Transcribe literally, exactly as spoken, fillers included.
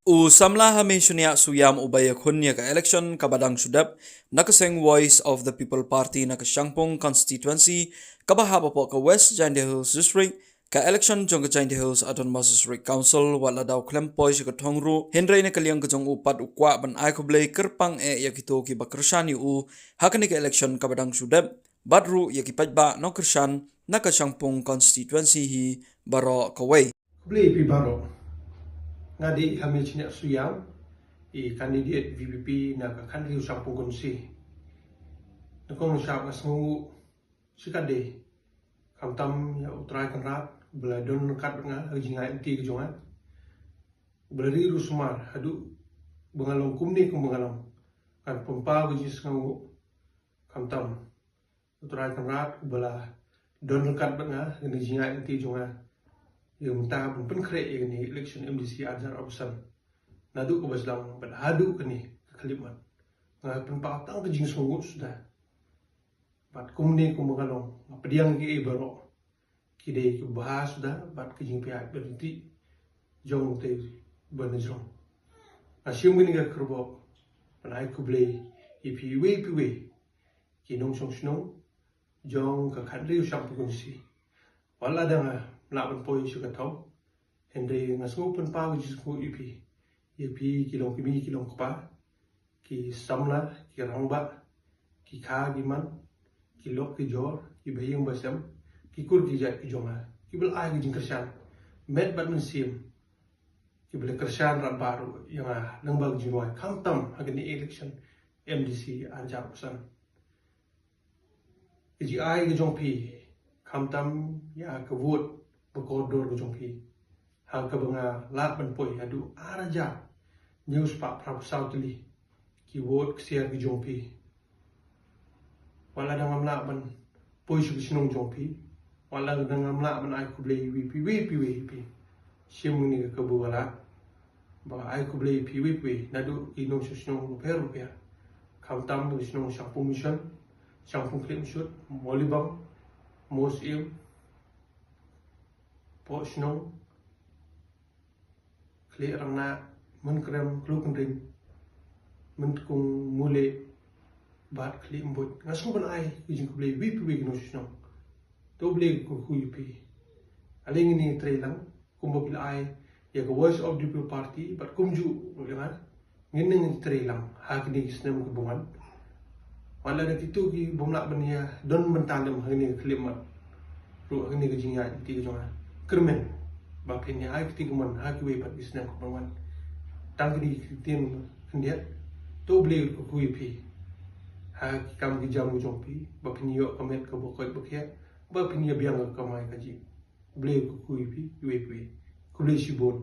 U samla ha Mei Shaniah Suiam uba ïakhun ïa ka election kaba dang shu dep na ka seng Voice of the People Party na ka Shangpung constituency kaba hap hapoh ka West Jaintia Hills District, ka election jong ka Jaintia Hills Autonomous District Council, wat la da u khlem poi sha ka thong ruh, hynrei na ka liang ka jong u pat u kwah ban ai khublei kyrpang eh ïa kito kiba kyrshan ïa u ha kane ka election kaba dang shu dep, bad ruh ïa ki paidbah nongkyrshan na ka Shangpung constituency hi baroh kawei. Khublei ïa phi baroh. Nga dei ha Mei Shaniah Suiam, i candidate V P P na ka khathynriew Shangpung constituency. Nyngkong nyngshap nga sngewnguh shikatdei, khamtam ïa U Trai Kynrad uba la don ryngkat bad nga ha ka jingïaid lynti ka jong nga, uba la ri ruh sumar haduh ba nga long kumne kumba nga long. Ngan pynpaw ka jingsngewnguh, khamtam U Trai Kynrad uba la don ryngkat bad nga ha kane ka jingïaid lynti jong nga, ïa mynta ban pynkhreh ïa kane ka election M D C ar hajar arphew san. Naduh kaba sdang bad haduh kane ka khyllipmat, nga pynpaw tang ka jingsngewnguh suda. Bad kumne kumba nga long, nga pdiang ïa kiei baroh ki dei kiba bha suda bad ka jingpynïaid bad ryntih jong utei ba na jrong. Nga shim kane ka kyrboh ban ai khublei ïa phi iwei pa iwei ki nongshong shnong jong ka khathynriew Shangpung constituency. Wat la dang ngam lah ban poi sha ka thong, hynrei nga sngewpynpaw ka jingsngewnguh ïa phi, ïa phi ki long kmie ki long kpa, ki samla ki rangbah, ki kha ki man, ki lok ki jor, ki bahaïing bahasem, ki kur ki jait ki jong nga, kiba la ai ka jingkyrshan met bad mynsiem, kiba la kyrshan radbah ruh ïa nga lyngba ka jingrwai, khamtam ha kane ka election M D C ar hajar arphew san. Ka jingai ka jong phi, khamtam ïa ka vote ba kordor ka jong phi, ha kaba nga lah ban poi haduh ar hajar hynñiew spah phra phew saw tylli ki vote ksiar ki jong phi. Wat la dang ngam lah ban poi sha ka shnong jong phi, wat la dang ngam lah ban ai khublei iwei pa iwei pa iwei ïa phi, shim kane ka kabu ba la ba ai khublei ïa phi iwei pa iwei naduh ki nongshong shnong bapher bapher, khamtam ka shnong Shangpung Mission, Shangpung Khlieh Mynshuh, Mawlybang, Mawsyiem, Pohshnong, Khlieh Rangna, Mynkrem, Klukynreng, Myntkung, Mawleh bad Khlieh Ymbuit. Nga sngewbha ban ai ka jingkhublei iwei pa iwei ki nongshong shnong. To U Blei un kyrkhu ïa phi. Ale ngin ïatrei lang kumba phi la ai ïa ka Voice of the People Party bad kumjuh ruh ïa nga, ngin nang ïatrei lang ha kine ki snem kiba wan. Wat la da kito ki bym lah ban ïa don bynta lem ha kine ki khyllipmat ruh ha kine ki jingïaid lynti ki jong nga, kyrmen ba phin ïa ai kti kamon ha kiwei pat ki snem kiba wan. Tang kine ki ktien khyndiat, to U Blei un kyrkhu ïa phi ha ki kam ki jam ki jong phi, ba phin ïoh ka met kaba koit ba khiah, ba phin ïa biang ka kamai kajih. U Blei un kyrkhu ïa phi iwei pa iwei. Khublei shibun.